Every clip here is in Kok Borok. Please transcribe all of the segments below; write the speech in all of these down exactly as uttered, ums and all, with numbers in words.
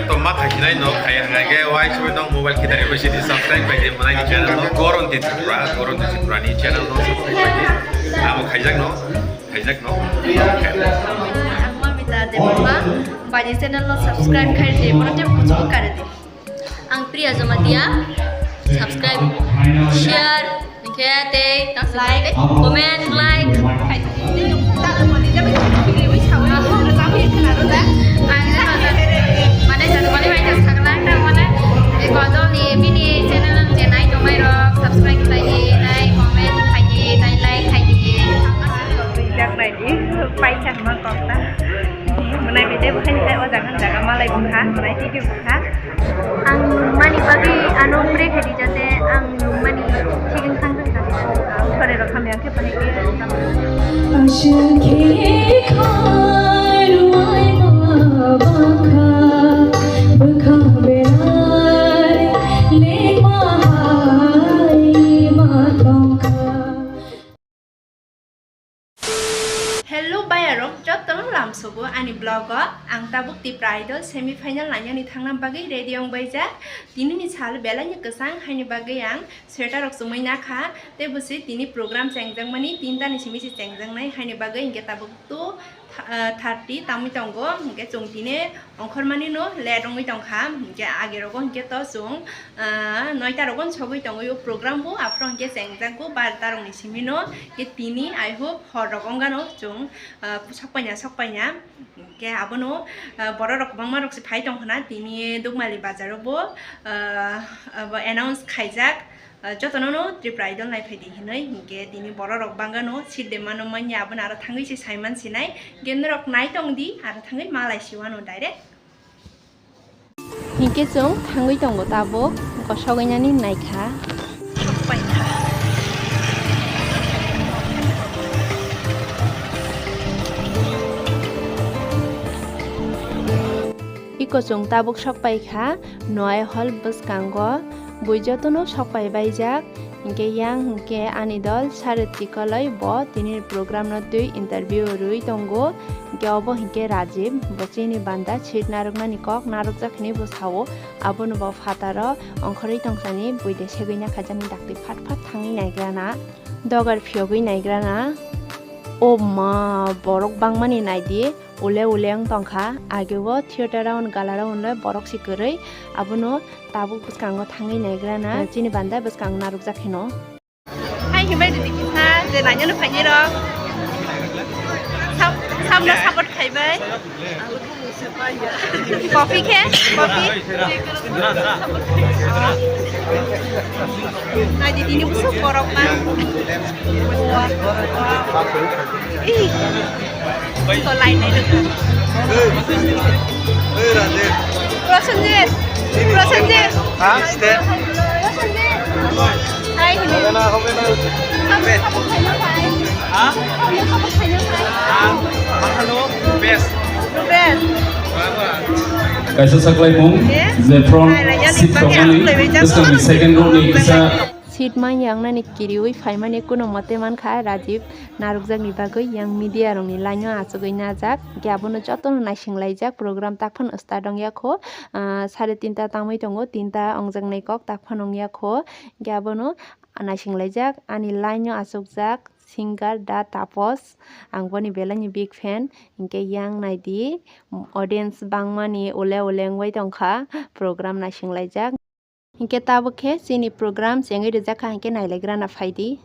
To ma khasinai no, khai hwnga khe wai soi no mobile khitari bai sidi subscribe bai di, manai ni channel no, Goronti Tripura, Goronti Tripura ni channel no subscribe bai di. Amo khaijak no, khaijak no. Ang Mamita Debbarma, bani channel no subscribe khai di, mono tei kuchuk kare di. Ang Priya Jamatia, subscribe, share, hingke tei tang like, comment, like. Ang mane jani mani hai ta saklang ta mane e kodol ni bini channel ang je nai tongmai rok subscribe khlai di, nai comment khai di, nai like khai di. Rijak nai di, paisa hwnma kok ta. Mwnai bide bo hai hai o jaga jaga malai bwkha, mwnai tei bwkha. Ang nungmani bagwi ano pray khaidi, jate ang nungmani chikon thang thang thang thang. Sore rok hamya khe bahai khe. Asha khe khairwai ma bakha, bwkha belai lengma hai ma tongkha. Hello bayarok, jotono lamsogo ani vlog o. Ang tabuk Tipra Idol semi final nainani thangna bagwi ready wng baijak. Tinini sal belai ni kwchang, haini bagwi ang sweater rok chumui nakha. Tei bwswi tini program chengjakmani tinta ni simi se chengjaknai, haini bagwi hinkhe tabuk two thirty tamwi tongo, hinkhe chwng tini ongkhormani no late wngwi tongkha, hinkhe age rogo hinkhe to chwng, ah, noita rogo sogwi tongwi o program bo, aphuru hinkhe chengjakgo barota rokni simi no, hinkhe tini I hope hor rok wngano chwng, ah, sokpaina sokpaina, hinkhe abono, ah, borok rok kwbangma rok se phai tongkhna tini Dukmali bazar o bo, ah, abo announce khaijak. Ah, jotono no Tripura Idol nai phaidi hinwi, hinkhe tini borok rok bangano seat de mano manya, abono aro thangwi se saiman sinai, hinkhe norok nai tong di, aro thangwi malai siwano direct. Hinkhe chwng thangwi tongo tabuk, kosogwi nani naikha. Iko chwng tabuk sokpaikha Noai Hall bwskango. Bui jotono sokpai baijak, hinkhe yang hinkhe ani dol sare tikoloi bo tini program no twi interview rwi tongo, hinkhe obo hinkhe Rajiv, bo chini banda seat narwknani kok narwkjak hinwi bo sao, abono bo phataro ongkhorwi tongthani bui de segwi nakhajakni dakti phat phat thangwi naigrana, dogar phiyogwi naigrana. O ma, borok bangmani naidi. Ule ule wng tongkha, age o theater round gala round le borok si kwrwi, abono tabuk bwskango thangwi naigrana, chini banda bwskango narwkjak hino. Hai himbai ridi kisa je nainano phainai rok. Sam-, samno support khaibai. Coffee khe, coffee. Naidi tini bwswk borok ma. Ih. Ko lainai rwkha. Hey, Rajesh. Prosenjit. Prosenjit. Ha? Step. Prosenjit. Hai, hini. Hobe na, hobe na. Kamu, kamu khaina khai. Ha? Kamu, kamu khaina khai. Ha? Hello. Best. Best. Kaisa saklaimung, eh? Je front seat tongmani, bwskangni second row ni kisa. Seat man yang nani kiriwi phaimani kuno mote mankha Rajiv narwkjakni bagwi yang media rokni line o achugwi najak. Hinkhe abono jotono naisinglaijak, program takphano start ongya kho, ah, sare tinta tangwi tongo, tinta ongjaknai kok takphano ongya kho. Hinkhe abono naisinglaijak, ani line o achukjak singer Da Tapos, ang boni belaini big fan. Hinkhe yang naidi, audience bangmani ule ule wngwi tongkha, program naisinglaijak. Hinkhe tabuk khe chini program chengwi rijak kha, hinkhe nailaigrana phaidi.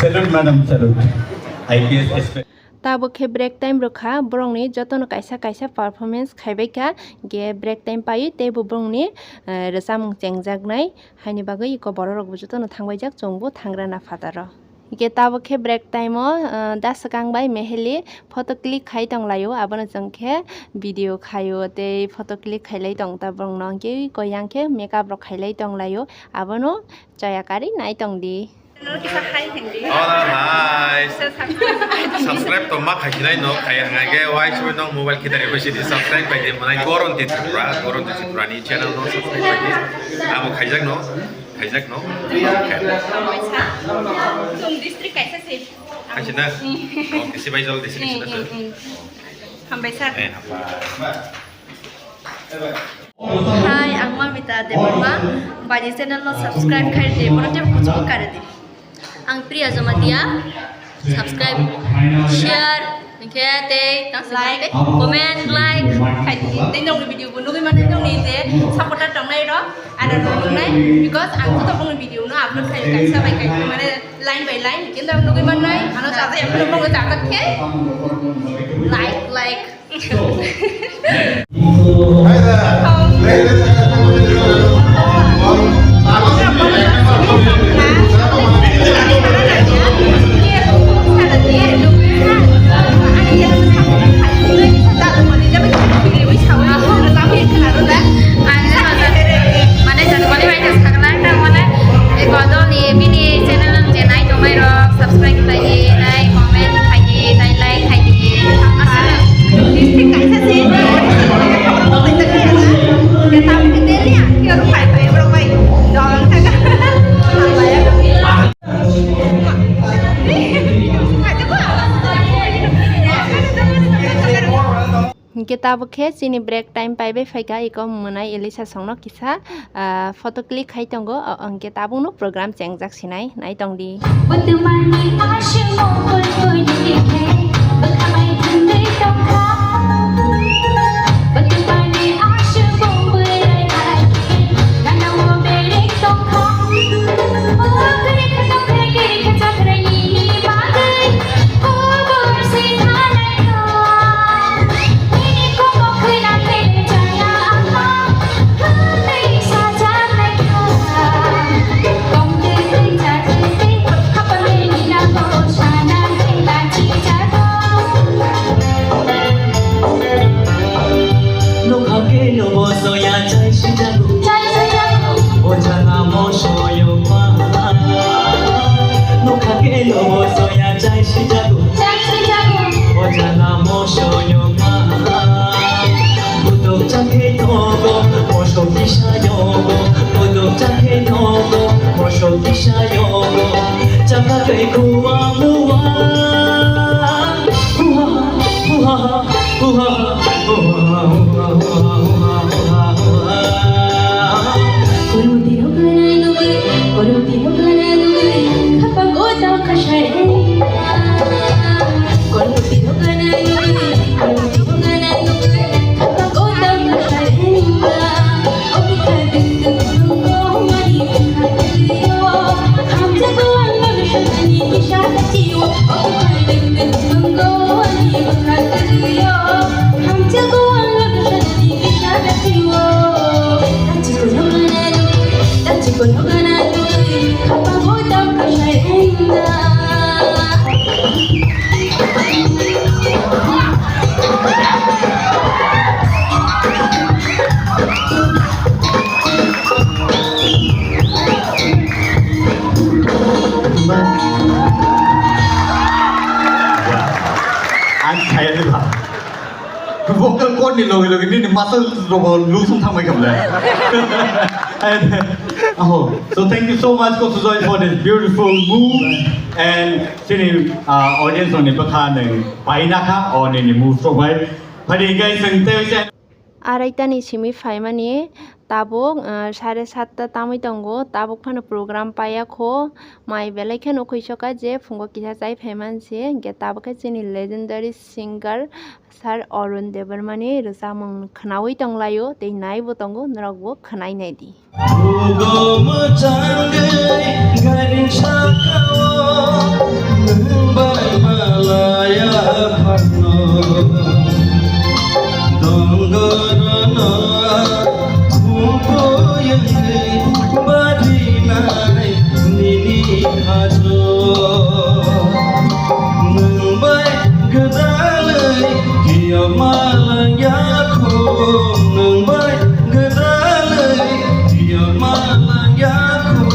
Salute, madam, salute. I P S expert. Tabuk khe break time rwkha, borokni jotono kaisa kaisa performance khaibaikha, ge break time paiwi teibo borokni, eh, rwchapmung chengjaknai, haini bagwi iko bororokbo jotono thangbaijak, chwngbo thangrana phataro. Hingke tabuk khe break time o, ah, da swkang bai Meheli photo click khai tong laio, abono chwng khe video khaio tei photo click khailai tong ta borokno, hingke koi yang khe makeup rok khailai tong laio, abono chaya karwi nai tong di. Channel kisa hi hindi. Oh, hi. Kisa subscribe. Subscribe to ma khai sinai no, khai hwnga ge wai sui no mobile kita re bisi di subscribe bai di manai Goronti Tripura, Goronti Tripura ni channel no subscribe bai di. Amo khaijak no, khaijak no. Tum district kaisa se. Kaisa na? Hmm. Oh, kisi bai jol district Hmm, kaisa. Hmm, hmm. Hambai sir. Eh, hambai. Hi, ang Mamita Debbarma. Bani channel no subscribe khai di, bono tei kuchuk kare di. Ang Priya Jamatia, subscribe, share, hingke tei tang Like. Comment, like, khai di. Tei nongni video bo nugui mano nongni je supporter tongnai rok, ano nungnai, because ang joto bongni video no upload khai kaisa bai kaisa mane line by line, kintu nugui mannai, ano sajai ang bongni sajak khe like, like. Mane, jani mani bai khe saklang ta mane, e, kodol ni bini channel je nai tongnai rok, subscribe khlai di, tei comment khai di, tei like khai di. Aswk. District kaisa se. Tamo ke deli ya, kyo ro khai khai bro bai. Dol kha. Hingke tabuk khe chini break time paibai phaikha, eko mwnai Elisa songno kisa, ah, photo click khai tongo, o, o, hingke tabukno program chengjak sinai, nai tongdi. Butumani aswk mokol koi dikhe, bwkhamai thangwi tongkha. Butumani aswk mokol koi dikhe, nana o berek tongkha. O berek tongkha, berek tongkha, nini bagwi. Nokha khe no bo soya chai sijago. Chai sijago. O jana mo soyo pa. Nokha khe no bo soya chai sijago. Chai sijago. O jana mo soyo pa. Budok chakhe nogo, mosok kisa yogo. Budok chakhe nogo, mosok kisa yogo. Chakha kai kuwa muwa. Ang kaya diba? Vocal cord ni loge loge nini muscle rogo losing thangbai khamle. Aho. So thank you so much, Kosujoy, for this beautiful move and chini, uh, audience ni bwkha nang paina kha o nini move rok bai. Phadi guys, ang tei Araitani simi phaimani tabuk, ah, sare satta tamwi tongo, tabuk phano program paiya kho, mai belai kheno khuisoka je phungo kisa chai phaimanse, hingke tabuk khe chini legendary singer Sir Arun Debbarmani rwchapmung khwnaui tonglaio, tei naibo tongo, norokbo khwnai naidi. Bugo mwchangwi gari sakao nwng bai malaya phano. Dongorono thumkuyungwi barinai nini hajo. Nwng bai gwdalwi kiyama langya kho, nwng bai gwdalwi kiyama langya kho,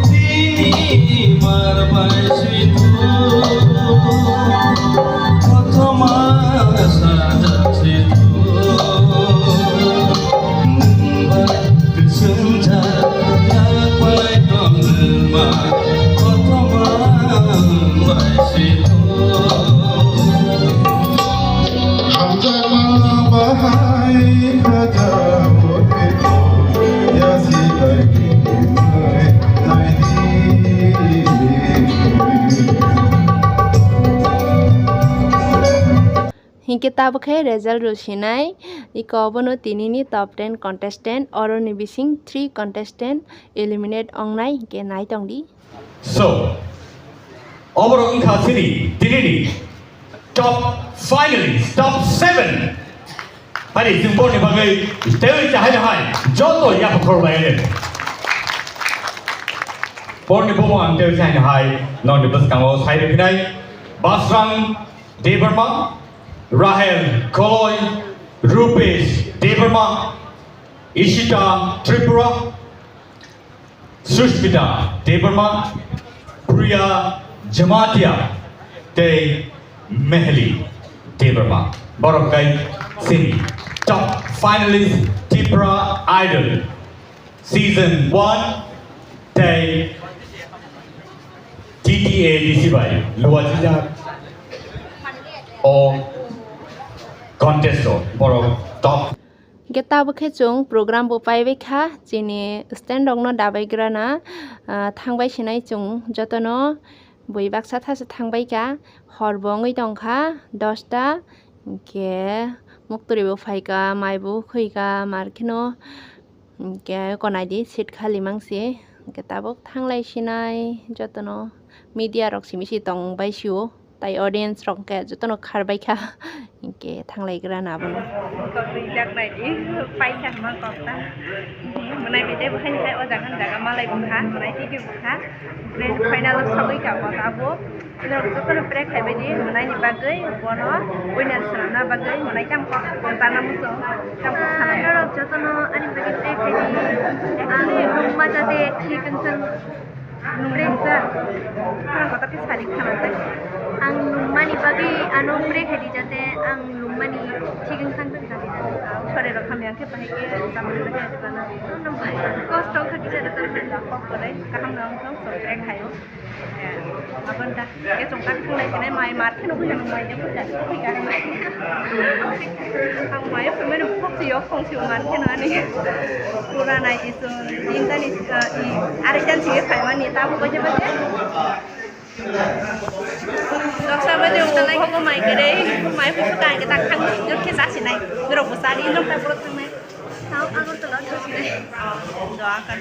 tini ma Hingke tabuk khe result rw sinai, iko obono tinini top ten contestant, oroni bising three contestant eliminate wngnai, hingke nai tongdi. So, oborok wngkha chini tinini top finalist, top seven. Hari chwng borni bagwi tei hai hai joto yapha khorokbai. Borni bumung ang tei hai hai nokni bwskango sai rwkhinai Basrang Debbarma, Rahel Koloi, Rupesh Debbarma, Ishita Tripura, Sushmita Debbarma, Priya Jamatia, tei Mehli Debbarma. Borok kai sini top finalist Tipra Idol season one tei T T A D C bai luajijak o contest o borok top. Hingke tabuk khe chwng program bo paibai kha, chini stand rok no dabai grana, ah, thangbai sinai chwng jotono bui baksa thasa thangbai kha, hor bo wngwi tong kha dosta, hingke muktwrwi bo phai kha, mai bo khoi kha, mar kheno hingke konai di seat khali mangsi, hingke tabuk thanglai sinai jotono media rok simi si tong bai sio. Tai audience rok khe jotono kharbai kha, hingke thanglai gra na abono. Kok rijak nai di, paisa hwnma kok ta. Mwnai bide bo haini khai o jaga ni jaga malai bwkha, mwnai twi bwkha. Grand final o sogwi ka bo tabuk. Norok jotono pray khai bai di, mwnai ni bagwi bono winner swnamna bagwi mwnai tamo kok tana muchung. Tamo kok sana. Norok jotono ani bagwi pray khai di, ang nukma jate thik wng thang. Nungmani bagwi ano pray khaidi jate ang nungmani thik wng thang thang jani jani. Sore rok hamya khe bahai khe tamo khe bahai khe bana. Kosto wngkha kisa da tamo kok korai kaham no wngthong so pray khaio. Abon da ke chong tak thang nai sinai mai mar kheno buja nung mai de buja. Ang mai phai mani phok si yok phong si mar kheno ani. Pura nai Tin tani, ah, i, arektan chini phaimani, tamo baje baje. Doksa baje, o, hogo mai kere, mai pusu kai ke tak thang, jor ke sa sinai. Jor bo sari, jor ta pura thangnai. Tao Agartala thang sinai. Do akan.